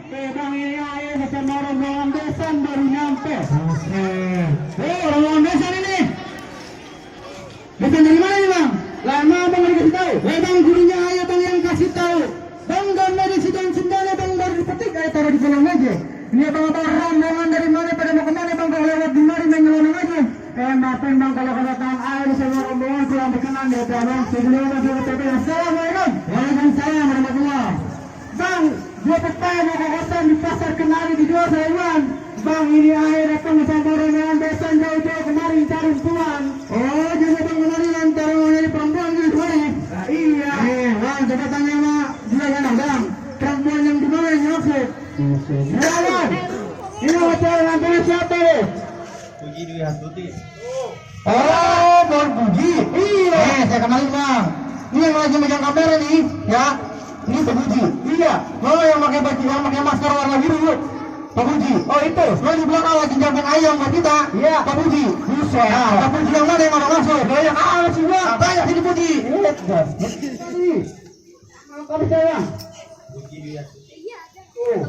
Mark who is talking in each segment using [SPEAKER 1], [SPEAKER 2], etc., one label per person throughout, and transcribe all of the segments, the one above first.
[SPEAKER 1] Bang ini air bersama rombongan besan baru nyampe. Rombongan besan ini. Besan dari mana nih bang? Lama bang dikasih tahu. Bang gurunya ayo bang yang kasih tahu. Bang gambar di sidang sendalnya bang baru dipetik ayo taruh di kolong aja. Ini abang-abang rombongan dari mana pada mau kemana bang kalau lewat di mari main nyelonong aja. Maafin bang kalau kedatangan air sama rombongan kurang berkenan deh bang. Sebelum masuk ke TP. Assalamualaikum. Waalaikumsalam warahmatullah. Bang, dua petang mau ke kosan di pasar Kenari dijual sayuran. Bang ini air datang bersama rombongan besan jauh-jauh kemari cari tuan. Oh jadi bang Kenari lantar mau nyari perempuan gitu nih. Iya. Bang coba tanya sama dia kan bang. Perempuan yang di mana yang maksud? Ya bang. Ini hotel nantinya siapa deh?
[SPEAKER 2] Puji Dwi Hastuti.
[SPEAKER 1] Oh, Bang Puji. Iya. Saya kenalin bang. Ini yang lagi megang kamera nih, ya. Ini Pak Puji. Iya. Oh, yang pakai baju, yang pakai masker warna biru. Pak Puji. Oh itu. Lo di belakang lagi jamping ayam buat kita. Iya. Pak Puji. Buset. Pak Puji yang mana yang mana masuk? Banyak amat sih bang. Banyak sini Puji. Kamu saya.
[SPEAKER 2] Puji Dwi Hastuti.
[SPEAKER 1] Oh.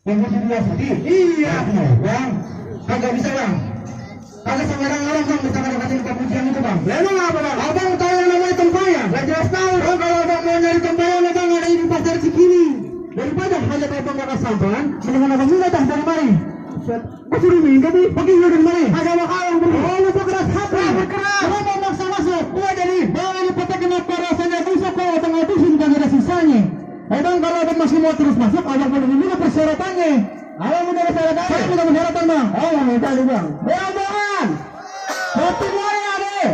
[SPEAKER 1] Yang Puji Dwi Hastuti. Iya. Bang. Kagak bisa bang. Kagak sembarang orang bang bisa ngedapatin Pak Puji yang itu bang. Memang apa bang? Abang tahu yang namanya tempayan. Gak jelas tahu. Oh kalau abang mau nyari tempayan abang ada di pasar Cikini. Daripada hanya abang gak kesampan, mendingan abang minta dah dari mari. Gue suruh minggat nih, pergi dari mari. Agak makalang bro. Oh lu berkeras hati. Berkeras. Lu mau maksa masuk. Gua jadi. Bang ini peta kenapa rasanya busuk kok tengah habisin gak ada sisanya. Abang kalau abang masih mau terus masuk, abang boleh minta persyaratannya. Ayo minta persyaratan. Saya minta persyaratan bang. Oh minta nih bang. Rombongan. Kopi muanya deh.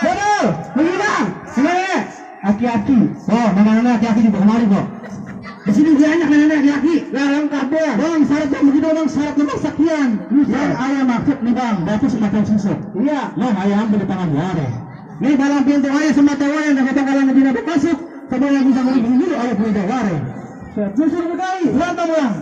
[SPEAKER 1] Betul. Begini bang. Sebenarnya aki-aki. Oh mana-mana aki-aki di kemari kok. Di sini banyak nenek aki-aki. Lah lengkap deh. Bang syaratnya begitu bang, syaratnya bang sekian. Yang ayam maksud nih bang, batu semacam susuk. Iya. Lah ayam di tangan deh. Nih dalam pintu ayam semacam ayam dan kata-kata yang tidak masuk. Sebab yang bisa melindungi dulu ayam punya jaware. Susur berkali, berantem bang.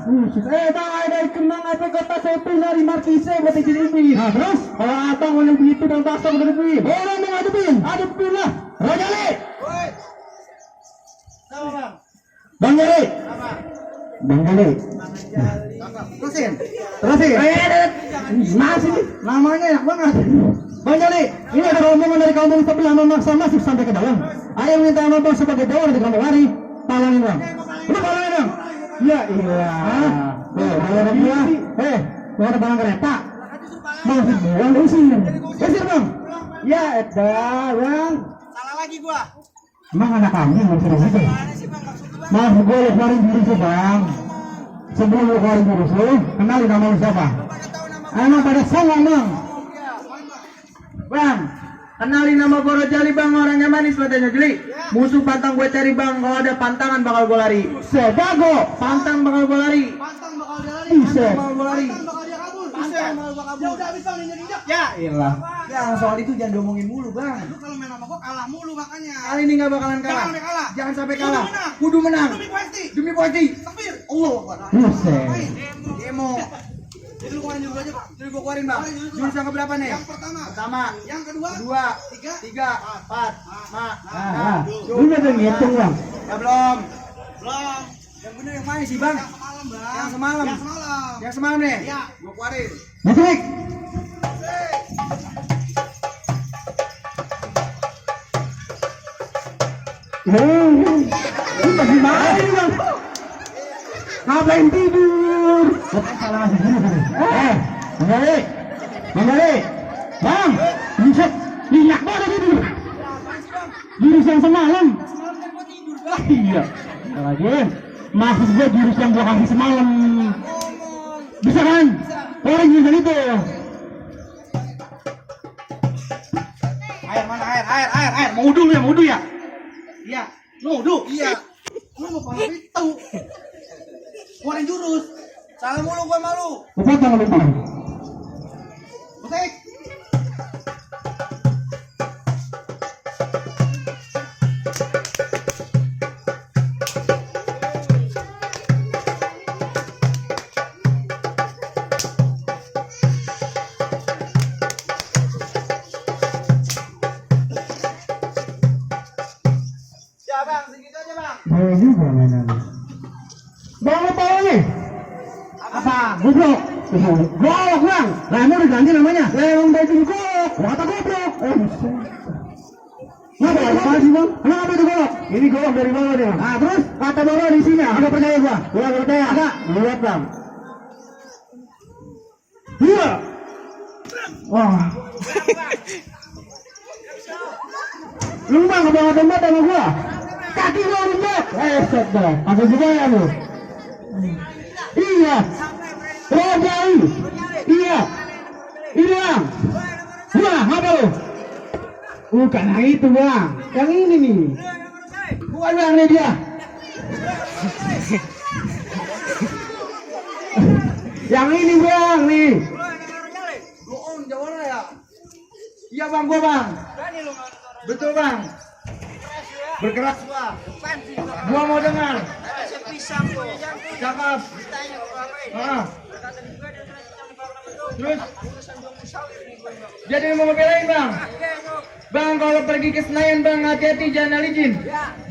[SPEAKER 1] Bang ada kemang apa kota soto dari Markise buat ini. Nah terus, kalau abang mau begitu dan bakso berdebin. Orang mau adepin lah. Rojali.
[SPEAKER 2] Woi. Sama bang.
[SPEAKER 1] Bang Jali.
[SPEAKER 2] Apa?
[SPEAKER 1] Bang Jali.
[SPEAKER 2] Terusin.
[SPEAKER 1] Terusin. Masih namanya enak banget. Bang Jali, ini ada rombongan dari kampung sebelah memaksa masuk sampai ke dalam. Ayo minta sama bang sebagai bawah di kampung lari. Talangin bang. Udah talangin bang. Ya iya. Bayar dia. Mau ada barang kereta. Masih bawang usir. Usir bang. Ya edah bang.
[SPEAKER 2] Salah lagi gua.
[SPEAKER 1] Emang anak kambing masih gitu.
[SPEAKER 2] Mana sih bang maksud gua?
[SPEAKER 1] Mas gue lu keluarin jurus lu bang. Sebelum lu keluarin jurus lu, kenalin nama lu siapa? Emang pada songong bang. Bang, kenalin nama gue Rojali bang, orangnya manis katanya Jeli. Musuh pantang gue cari bang, kalau ada pantangan bakal gue lari. Sebago, pantang bakal gue lari.
[SPEAKER 2] Pantang bakal dia lari.
[SPEAKER 1] Buset.
[SPEAKER 2] Pantang bakal dia kabur. Pantang bakal gua kabur. Ya udah habis bang injak-injak.
[SPEAKER 1] Ya ilah.
[SPEAKER 2] Ya soal itu jangan diomongin mulu bang. Lu kalau main sama gua kalah mulu makanya.
[SPEAKER 1] Kali ini gak bakalan kalah.
[SPEAKER 2] Jangan sampai kalah.
[SPEAKER 1] Jangan sampai
[SPEAKER 2] Kudu
[SPEAKER 1] kalah.
[SPEAKER 2] menang.
[SPEAKER 1] Kudu menang.
[SPEAKER 2] Demi pasti.
[SPEAKER 1] Demi pasti.
[SPEAKER 2] Takbir. Allah Akbar.
[SPEAKER 1] Buset.
[SPEAKER 2] Demo. Jadi lu keluarin jurus aja bang.
[SPEAKER 1] Jadi gue keluarin bang. Jurus yang keberapa nih?
[SPEAKER 2] Yang pertama.
[SPEAKER 1] Pertama.
[SPEAKER 2] Yang kedua.
[SPEAKER 1] Kedua.
[SPEAKER 2] Tiga.
[SPEAKER 1] Empat.
[SPEAKER 2] Nah.
[SPEAKER 1] Lu udah ngitung bang? Ya belum.
[SPEAKER 2] Belum.
[SPEAKER 1] Yang bener yang mana sih bang?
[SPEAKER 2] Yang semalam bang.
[SPEAKER 1] Yang semalam.
[SPEAKER 2] Yang semalam.
[SPEAKER 1] Yang semalam nih?
[SPEAKER 2] Iya.
[SPEAKER 1] Gue keluarin. Musik. Ini masih mana ini bang? Ngapain tidur? Salah masih sini tadi. Manggali. Bang, buset, minyak banget tidur. Jurus yang semalam.
[SPEAKER 2] Semalam kan gua tidur bang.
[SPEAKER 1] Iya. Lagi. Maksud gue jurus yang gua kasih semalam.
[SPEAKER 2] Ngomong.
[SPEAKER 1] Bisa kan? Orang jurusan itu.
[SPEAKER 2] Air mana air.
[SPEAKER 1] Mau udu ya?
[SPEAKER 2] Iya. Nudu. Iya. Lu mau paham itu. Keluarin jurus. Salah mulu gua malu.
[SPEAKER 1] Apa yang lu tahu?
[SPEAKER 2] Musik. Ya bang, segitu aja bang.
[SPEAKER 1] Boleh juga mainan.
[SPEAKER 2] bang.
[SPEAKER 1] Goblok. Golok bang. Lah emang udah ganti namanya. Emang baju golok. Kata goblok. Ngapa apa sih bang? Kenapa itu golok? Ini golok dari bawah dia. Nah terus kata bawah di sini. Ada percaya gua? Gua nggak percaya. Ada. Lihat bang. Iya. Wah. Lu bang kebangan tempat sama gua. Kaki gua rumput. Set dah. Apa juga ya lu? Iya. Oh jauh. Iya. Ini bang. Wah, apa lu? Bukan yang itu bang. Yang ini nih. Bukan bang nih dia. Yang ini bang nih.
[SPEAKER 2] Lu on jawara ya?
[SPEAKER 1] Iya bang, gua bang. Betul bang. Berkeras
[SPEAKER 2] Wah,
[SPEAKER 1] gua mau dengar.
[SPEAKER 2] pisang tuh.
[SPEAKER 1] Cakep. Ah. Terus jadi mau belain bang. Bang kalau pergi ke Senayan bang hati-hati jangan licin.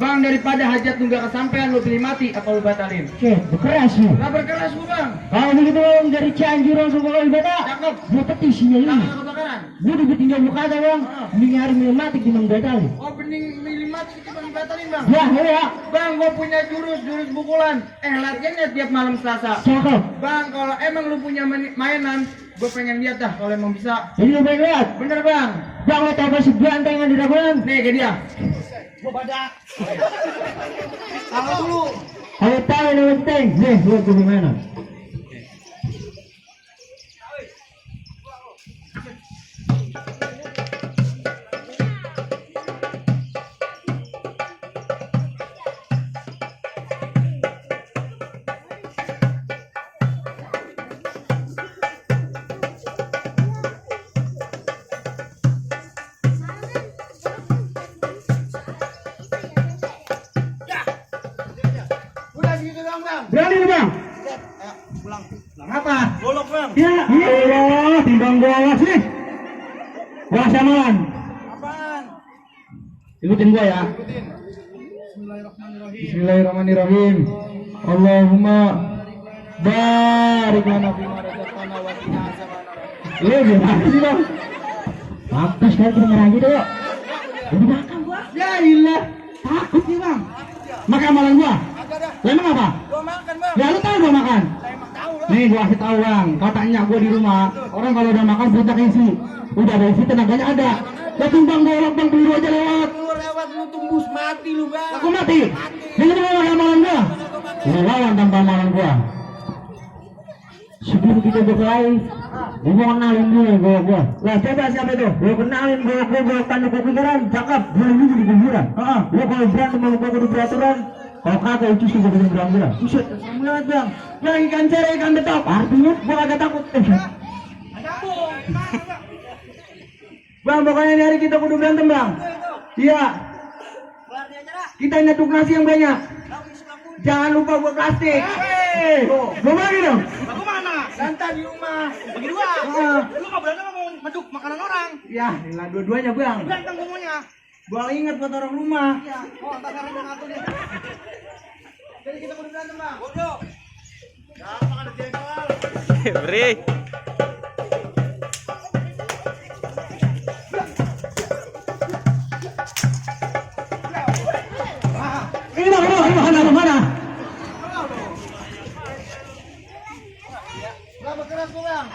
[SPEAKER 1] Bang daripada hajat lu gak kesampean lu pilih mati apa lu batalin? Oke, berkeras lu. Gak berkeras lu bang. Kalau begitu bang dari Cianjur langsung ke ibadah. Cakep. Gua petisinya ini. Kebakaran. Gua udah tinggal muka aja bang. Mending hari milih mati gimana batalin? Oh bening milih mati kita batalin bang. Ya. Bang gua punya jurus pukulan. Latihannya tiap malam Selasa. Cakep. Bang kalau emang lu punya mainan gue pengen lihat dah kalau emang bisa. Jadi lu pengen lihat? Bener bang. Bang lo tau si ganteng yang di dalam? Nih kayak dia.
[SPEAKER 2] Gua badak. Kalau dulu.
[SPEAKER 1] Kalau tahu yang penting. Nih lihat gue gimana.
[SPEAKER 2] Udah segitu doang bang.
[SPEAKER 1] Berani lu bang?
[SPEAKER 2] Ayo pulang.
[SPEAKER 1] Apa?
[SPEAKER 2] Golok bang.
[SPEAKER 1] Ya Allah, timbang golok sih. Gua samalan.
[SPEAKER 2] Apaan?
[SPEAKER 1] Ikutin gua ya.
[SPEAKER 2] Ikutin. Bismillahirrahmanirrahim.
[SPEAKER 1] Bismillahirrahmanirrahim. Allahumma barik lana fi ma
[SPEAKER 2] Razaqtana wa qina azabannar.
[SPEAKER 1] Lu gimana sih bang? Mampus kan denger aja deh. Udah makan gua. Ya ilah. Takut nih bang. Makan malam gua.
[SPEAKER 2] Agak dah.
[SPEAKER 1] Lah emang apa?
[SPEAKER 2] Gua makan bang.
[SPEAKER 1] Ya lu tahu gua makan.
[SPEAKER 2] Saya emang tahu lah.
[SPEAKER 1] Nih gua kasih tahu bang. Katanya gua di rumah. Orang kalau udah makan perutnya isi. Udah ada isi tenaganya ada. Tapi bang golok bang peluru aja lewat.
[SPEAKER 2] Lu lewat lu tembus mati lu bang.
[SPEAKER 1] Aku mati. Ini mau makan malam gua. Lu lawan tanpa malam gua. Sebelum kita berkelahi, gua mau kenalin dulu gua. Lah coba siapa itu? Gua kenalin gua tanduk kuburan, cakep. Gua juga di kuburan. Gua kalau berantem sama gua di peraturan. Kalau kagak itu sih gua bilang bilang. Buset, kamu lihat bang. Yang ikan cere ikan betok. Artinya gua kagak takut. Bang, pokoknya ini hari kita kudu berantem bang. Iya. Kita nyetuk nasi yang banyak. Jangan lupa buat plastik. Gua bagi dong.
[SPEAKER 2] Aku mana? Santai di rumah. Bagi dua. Lu nggak berantem mau meduk makanan orang.
[SPEAKER 1] Ya, inilah dua-duanya bang.
[SPEAKER 2] Berantem semuanya.
[SPEAKER 1] Gua ingat buat orang rumah.
[SPEAKER 2] Iya. Oh, tak ada yang ngatur deh. Jadi kita kudu berantem bang. Bodoh. Gampang ada jengkol.
[SPEAKER 3] Beri.
[SPEAKER 1] Ini mana?
[SPEAKER 2] Nggak berkeras tuh bang.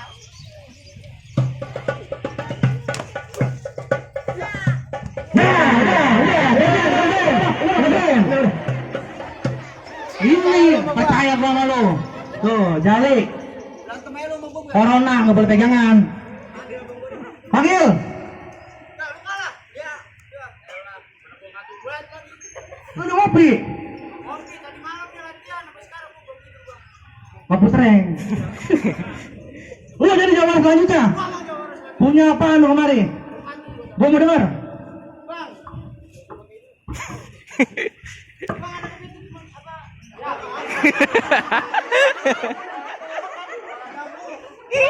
[SPEAKER 1] Ini percaya gua sama lu. Tuh, jali.
[SPEAKER 2] Berantem aja lu sama gua.
[SPEAKER 1] Corona nggak boleh pegangan. Panggil.
[SPEAKER 2] Nah, lu kalah. Ya. Ya. Mana gua ngatur buat kan.
[SPEAKER 1] Lu udah ngopi.
[SPEAKER 2] Oke, tadi malam dia latihan sampai sekarang gua belum tidur bang.
[SPEAKER 1] Ngopi sering. Lu jadi jawaban selanjutnya.
[SPEAKER 2] Gua mau jawab resmi.
[SPEAKER 1] Punya apaan lu kemari? Gua mau denger.
[SPEAKER 2] Bang. Bang ada kepiting apa? Ya.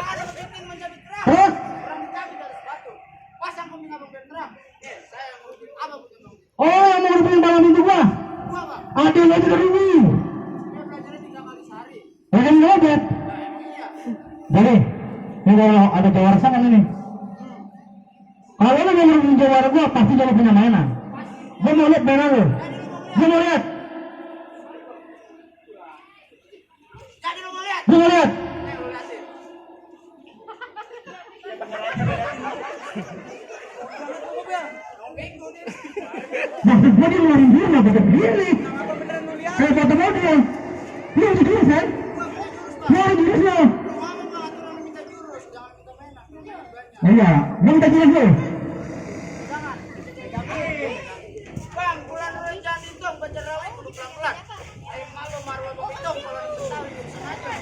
[SPEAKER 2] Ada kepiting menjadi terang.
[SPEAKER 1] Terus?
[SPEAKER 2] Orang dicabik dari batu. Pasang kumbing abang biar terang. Saya yang ngurusin abang bukan bang.
[SPEAKER 1] Oh, yang mau ngerubuhin palang pintu gua.
[SPEAKER 2] Gua bang.
[SPEAKER 1] Ada yang aja dari ini.
[SPEAKER 2] Dia belajarnya 3 kali sehari.
[SPEAKER 1] Yang nggak obat.
[SPEAKER 2] Nah emang iya.
[SPEAKER 1] Jadi, ini kalau ada jawara sana ini. Kalau lo mau ngomongin jawara gua, pasti jadi punya mainan. Gua mau lihat mainan lo. Gua mau lihat. Gua mau lihat. Maksud gua dia ngeluarin diri, nggak pakai begini. Kayak foto model. Lu harus jurus kan? Lu harus jurus lo. Iya, lu minta jurus lo.
[SPEAKER 2] Bang, bulan rencana itu penjarawan kudu pelan-pelan. Ayo malu marwah begitu kalau diketahui sengaja.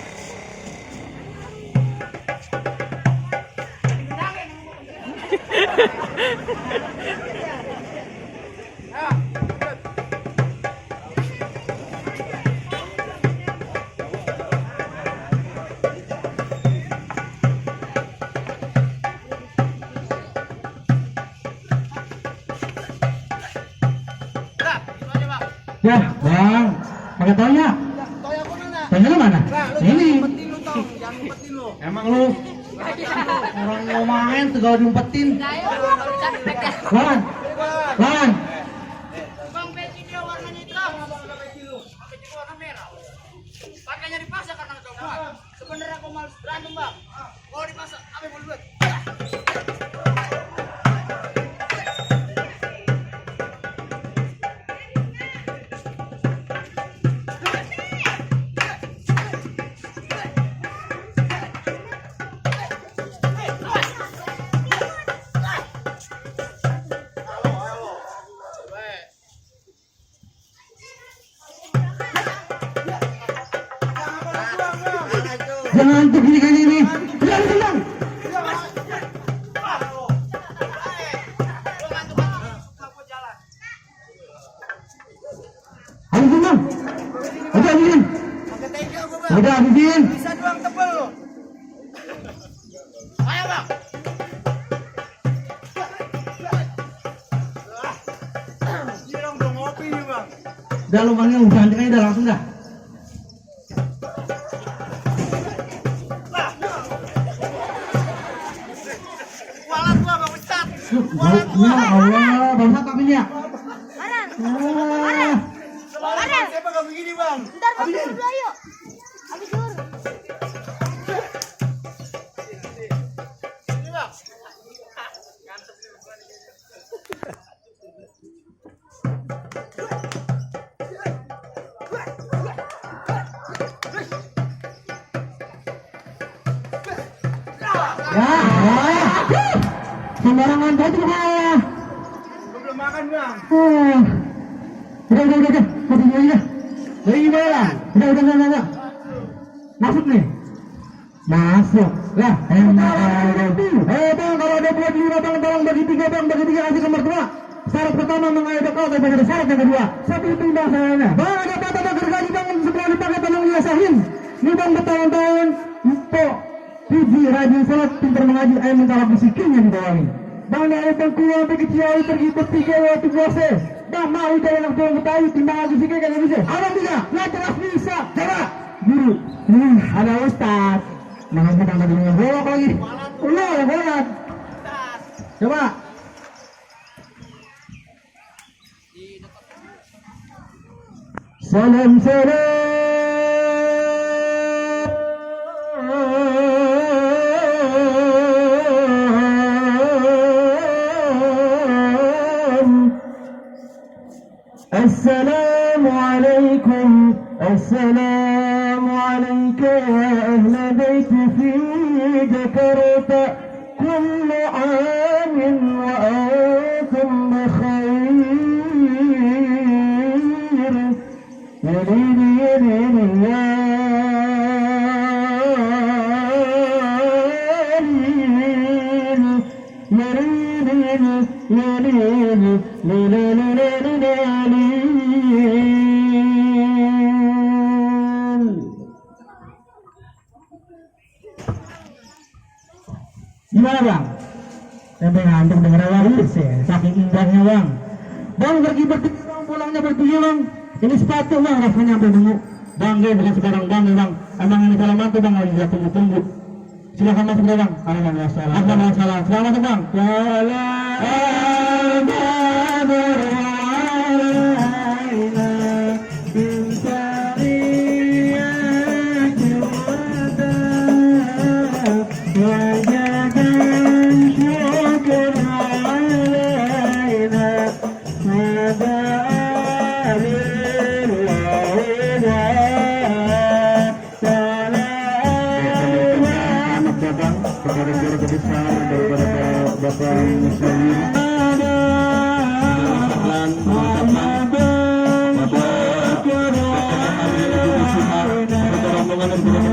[SPEAKER 1] Ya, bang, pakai taunya.
[SPEAKER 2] Toy aku mana?
[SPEAKER 1] Taunya lu mana?
[SPEAKER 2] Nah, lu
[SPEAKER 1] Ini.
[SPEAKER 2] jangan umpetin lu tong, jangan umpetin lu.
[SPEAKER 1] Emang lu orang mau main segala diumpetin. Lan, lan.
[SPEAKER 2] Bang, peci dia warnanya hitam. Kenapa peci lu? Peci gua warna merah. Pakainya dipaksa karena enggak kuat. Sebenarnya aku malas berantem, Bang. Kalau dipaksa, apa yang mau buat?
[SPEAKER 1] Jangan tuh gini kayak gini. Jangan tendang. Habisin bang. Udah habisin.
[SPEAKER 2] Oke, thank you, Bang.
[SPEAKER 1] Udah habisin.
[SPEAKER 2] Bisa doang tebel lu. Ayo, Bang. Ini dong udah ngopi nih, Bang.
[SPEAKER 1] Udah lu panggil ganti aja dah langsung dah.
[SPEAKER 2] Walat gua, Bang Ustaz.
[SPEAKER 1] Ya Allah, bangsa kakinya.
[SPEAKER 2] Bang, siapa gak begini, Bang?
[SPEAKER 3] Ntar habis dulu ayo. Habis dulu.
[SPEAKER 2] Ini, Bang.
[SPEAKER 1] Ya, sembarangan tadi kalah.
[SPEAKER 2] Gua belum makan, Bang.
[SPEAKER 1] Udah, masuk dulu aja. Dari gimana lah? Udah. Masuk nih. Masuk. Lah, bang, kalau ada buat 5 bang, tolong bagi 3 bang, bagi 3 kasih ke mertua. Syarat pertama mengayomi kau, tapi ada syarat yang kedua. Satu itu bang sayangnya. Bang, ada kata gergaji bang, setelah dipakai tolong iasahin. Ini bang bertahun-tahun, empok, biji, rajin sholat, pintar mengaji, ayam mentara bisikinnya di bawah ini. Bang, ini ayam bangkunya sampai ke Ciawi pergi bertiga waktu puasa. Bang, mau cari anak tuang Betawi, timbang aku sikit kagak bisa. Ada tidak? Nggak jelas bisa. Coba, guru. Ada ustaz. Nah, kita tadi dengan bolak lagi. Bolak. Coba. Salam. السلام عليك يا أهل بيت في جكرت كل عام وأنتم بخير يا ليلي يا ليلي يا Gimana bang? Sampai ngantuk denger laris ya, saking indahnya bang. Bang pergi bertiga bang, pulangnya bertiga bang. Ini sepatu bang, rasanya sampai nunggu. Bang, bukan sekarang bang, bang. Emang ini kalau mantu bang, harus tunggu-tunggu. Silakan masuk bang. Waalaikumsalam. Selamat masuk bang. Bapak Muslimin Bapak rombongan